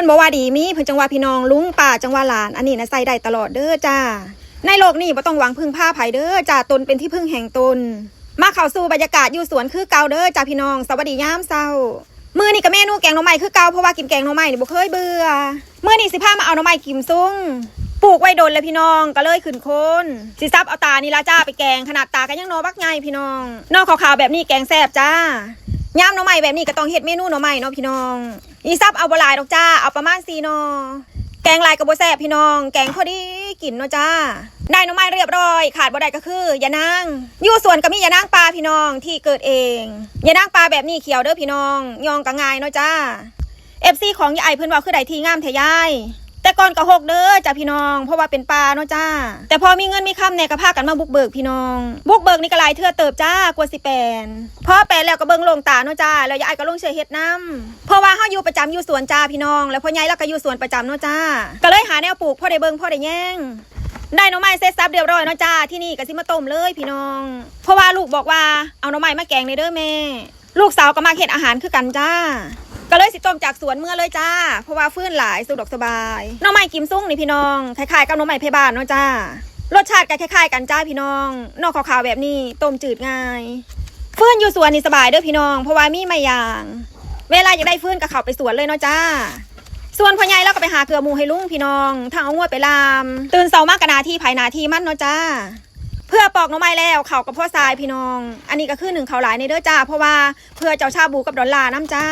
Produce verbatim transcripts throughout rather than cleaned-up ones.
บ่ว่าดีมีเพิ่นจั่งว่าพี่น้อง ลุงป้าจั่งว่าหลาน อันนี้นะใส่ได้ตลอดเด้อจ้า ในโลกนี้บ่ต้องหวังพึ่งพาไผเด้อจ้า ตนเป็นที่พึ่งแห่งตน มาเข้าสู่บรรยากาศอยู่สวนคือเก่าเด้อจ้าพี่น้อง สวัสดียามเช้า มื้อนี้ก็เมนูแกงหน่อไม้คือเก่า เพราะว่ากินแกงหน่อไม้นี่บ่เคยเบื่อ มื้อนี้สิพามาเอาหน่อไม้กิมซุง ปลูกไว้โดนแล้วพี่น้อง ก็เลยขึ้นโคน สิสับเอาตานี่ล่ะจ้าไปแกง ขนาดตาก็ยังหน่อบักใหญ่พี่น้อง หน่อขาวๆแบบนี้แกงแซ่บจ้า ยามหน่อไม้แบบนี้ก็ต้องเฮ็ดเมนูหน่อไม้เนาะพี่น้อง อีสับเอาบ่หลายดอกจ้า เอาประมาณสี่หน่อ แกงหลายก็บ่แซ่บพี่น้อง แกงพอดีกินเนาะจ้า ได้หน่อไม้เรียบร้อย ขาดบ่ได้ก็คือยานาง อยู่สวนก็มียานางป่าพี่น้อง ที่เกิดเอง ยานางป่าแบบนี้เขียวเด้อพี่น้อง ย่องก็ง่ายเนาะจ้า เอฟซี ของยายไอเพิ่นว่าคือได้ที่งามแท้ยาย แต่ก่อนก็ฮกเด้อจ้าพี่น้อง เพราะว่าเป็นป่าเนาะจ้า แต่พอมีเงินมีคำแหน่ก็พากันมาบุกเบิกพี่น้อง บุกเบิกนี่ก็หลายเทื่อเติบจ้า กว่าสิแปน พอแปนแล้วก็เบิ่งโล่งตาเนาะจ้า แล้วยายไอก็ลงเชื่อเฮ็ดนำ เพราะว่าเฮาอยู่ประจำอยู่สวนจ้าพี่น้อง แล้วพ่อใหญ่แล้วก็อยู่สวนประจำเนาะจ้า ก็เลยหาแนวปลูกพอได้เบิ่งพอได้แยง ได้หน่อไม้เสร็จสับเรียบร้อยเนาะจ้า ที่นี่ก็สิมาต้มเลยพี่น้อง เพราะว่าลูกบอกว่าเอาหน่อไม้มาแกงในเด้อแม่ ลูกสาวก็มักเฮ็ดอาหารคือกันจ้า ก็เลยสิต้มจากสวนเมือเลยจ้า เพราะว่าฟืนหลายสะดวกสบาย หน่อไม้กิมซุงนี่พี่น้อง คล้ายๆกับหน่อไม้ไผ่บ้านเนาะจ้า รสชาติก็คล้ายๆกันจ้าพี่น้อง หน่อขาวๆแบบนี้ต้มจืดง่าย ฟืนอยู่สวนนี่สบายเด้อพี่น้อง เพราะว่ามีไม้ยาง เวลาอยากได้ฟืนก็เข้าไปสวนเลยเนาะจ้า ส่วนพ่อใหญ่แล้วก็ไปหาเกลือหมูให้ลุงพี่น้อง ทั้งเอางัวไปลาม ตื่นเช้ามาก็หน้าที่ไผหน้าที่มันเนาะจ้า เพื่อปอกหน่อไม้แล้ว ข้าวก็พอซายพี่น้อง อันนี้ก็คือนึ่งข้าวหลายในเด้อจ้า เพราะว่าเพื่อเจ้าชาบูกับดอลลาร์นำจ้า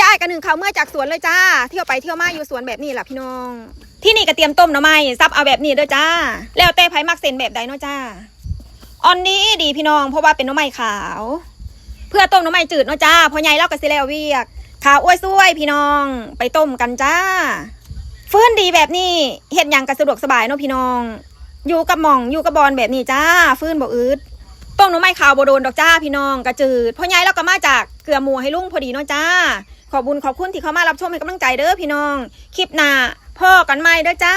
ยายก็นึ่งข้าวเมือจากสวนเลยจ้า เที่ยวไปเที่ยวมาอยู่สวนแบบนี้ล่ะพี่น้อง ที่นี่ก็เตรียมต้มหน่อไม้ สับเอาแบบนี้เด้อจ้า แล้วแต่ไผมักเส้นแบบใดเนาะจ้า อ่อนดีดีพี่น้อง เพราะว่าเป็นหน่อไม้ขาว เพื่อต้มหน่อไม้จืดเนาะจ้า พ่อใหญ่เราก็สิแล้วเวียก ขาวอ้วยซวยพี่น้อง ไปต้มกันจ้า ฟืนดีแบบนี้ เฮ็ดหยังก็สะดวกสบายเนาะพี่น้อง อยู่กับหม่อง อยู่กับบ่อนแบบนี้จ้า ฟืนบ่อึด ต้มหน่อไม้ขาวบ่โดนดอกจ้าพี่น้อง ก็จืด พ่อใหญ่เราก็มาจากเกลือหมูให้ลุงพอดีเนาะจ้า ขอบบุญขอบคุณที่เข้ามารับชมให้กำลังใจเด้อพี่น้อง คลิปหน้าพ้อกันใหม่เด้อจ้า